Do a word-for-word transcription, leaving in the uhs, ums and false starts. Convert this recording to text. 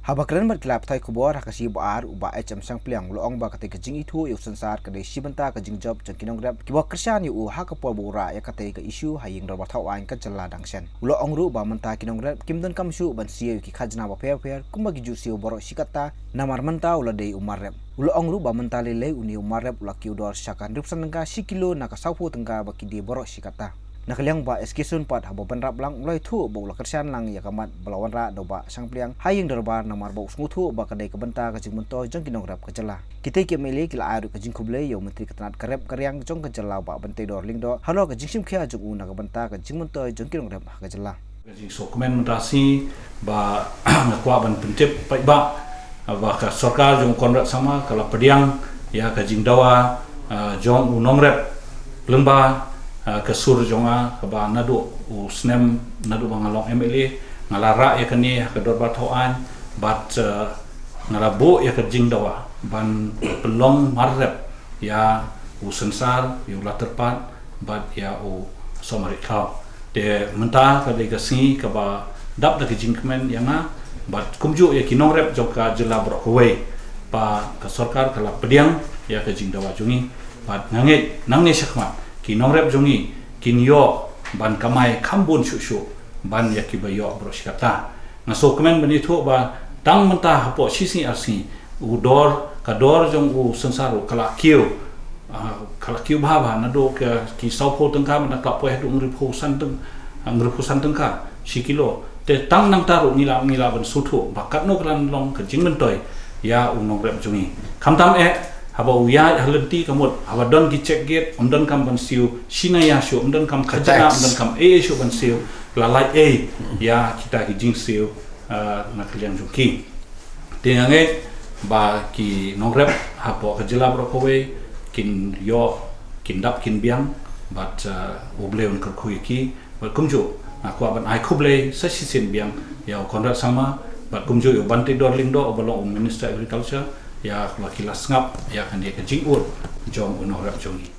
Haba kren bad ki lad pathai khubor ha ka sngi Baar, u Bah H M Shangpliang u la ong ba katei ka jingithuh ïa u synsar ka dei shi bynta ka jingjop jong ki nongrep kiba kyrshan ïa u ha ka por ba u rah ïa katei ka issue ha ïing dorbar thaw aiñ ka jylla dang shen. U la ong ruh ba mynta ki nongrep kim donkam shuh ban siew ïa ki khajna bapher bapher kumba ki ju siew baroh shi katta, namar mynta u la dei u mar rep. U la ong ruh ba mynta lei lei une u mar rep u la kiew dor sha ka hynriewphew san tyngka shi kilo na ka sawphew tyngka ba ki die baroh shi katta. Na ka liang u Bah S K Sun pat haba bynrap lang u la ïathuh ba u la kyrshan lang ïa ka mat ba la wanrah da u Bah Shangpliang ha ïing dorbar, namar ba u sngewthuh ba ka dei ka bynta ka jingmyntoi jong ki nongrep ka jylla. Kitei ki M L A ki la ai ruh ka jingkhublei ïa u Myntri ka tnat ka rep ka riang jong ka jylla u Bah Banteidor Lyngdoh halor ka jingshim khia jong u na ka bynta ka jingmyntoi jong ki nongrep ha ka jylla. Ka jingsngewkmen mynta shi ba nga kwah ban pyntip paidbah ba ka sorkar jong u Conrad Sangma ka la pdiang ïa ka jingdawa, ah, jong u nongrep lyngba, ah, ka sur jong nga kaba naduh u snem, naduh ba nga long M L A nga la rah ïa kane ha ka dorbar thaw aiñ bad, ah, nga la buh ïa ka jingdawa ban pynlong mar rep ïa u synsar, ïa u Latyrpat bad ïa u Sohmarit Khlaw. Te mynta ka dei ka sngi kaba dap da ka jingkmen ïa nga bad kumjuh ïa ki nongrep jong ka jylla baroh kawei ba ka sorkar ka la pdiang ïa ka jingdawa jong ngi bad nga ngeit nangne shakhmat ki nongrep jong ngi kin ïoh ban kamai kham bun shuh shuh ban ïa kiba ïoh baroh shi katta. Nga sngewkmen ban ïathuh ba tang mynta hapoh shi sngi ar sngi u dor, ka dor jong u synsar ruh ka la kiew, ah, ka la kiew bha bha, naduh ka ki sawphew tyngka mynta ka la poi haduh hynriewphew san tyng-, hynriewphew san tyngka shi kilo. Te tang nangta ruh ngi lah, ngi lah ban sngewthuh ba katno ka la long ka jingmyntoi ïa u nongrep jong ngi. Khamtam eh haba u ïaid ha lynti ka mut haba don ki check gate, ym donkam ban siew shi naya shuh, ym donkam khajna, ym donkam ei ei shuh ban siew, la lait ei ïa kita ki jingsiew, ah, na ka liang jong ki. Te nga ngeit ba ki nongrep hapoh ka jylla baroh kawei kin ïoh, kin dap kin biang bad, ah, U Blei un kyrkhu ïa ki bad kumjuh nga kwah ban ai khublei sa shisien biang ïa u Conrad Sangma bad kumjuh ïa u Banteidor Lyngdoh uba long u Minister Agriculture ïa ba ki la sngap ïa kane ka jingud jong u nongrep jong ngi.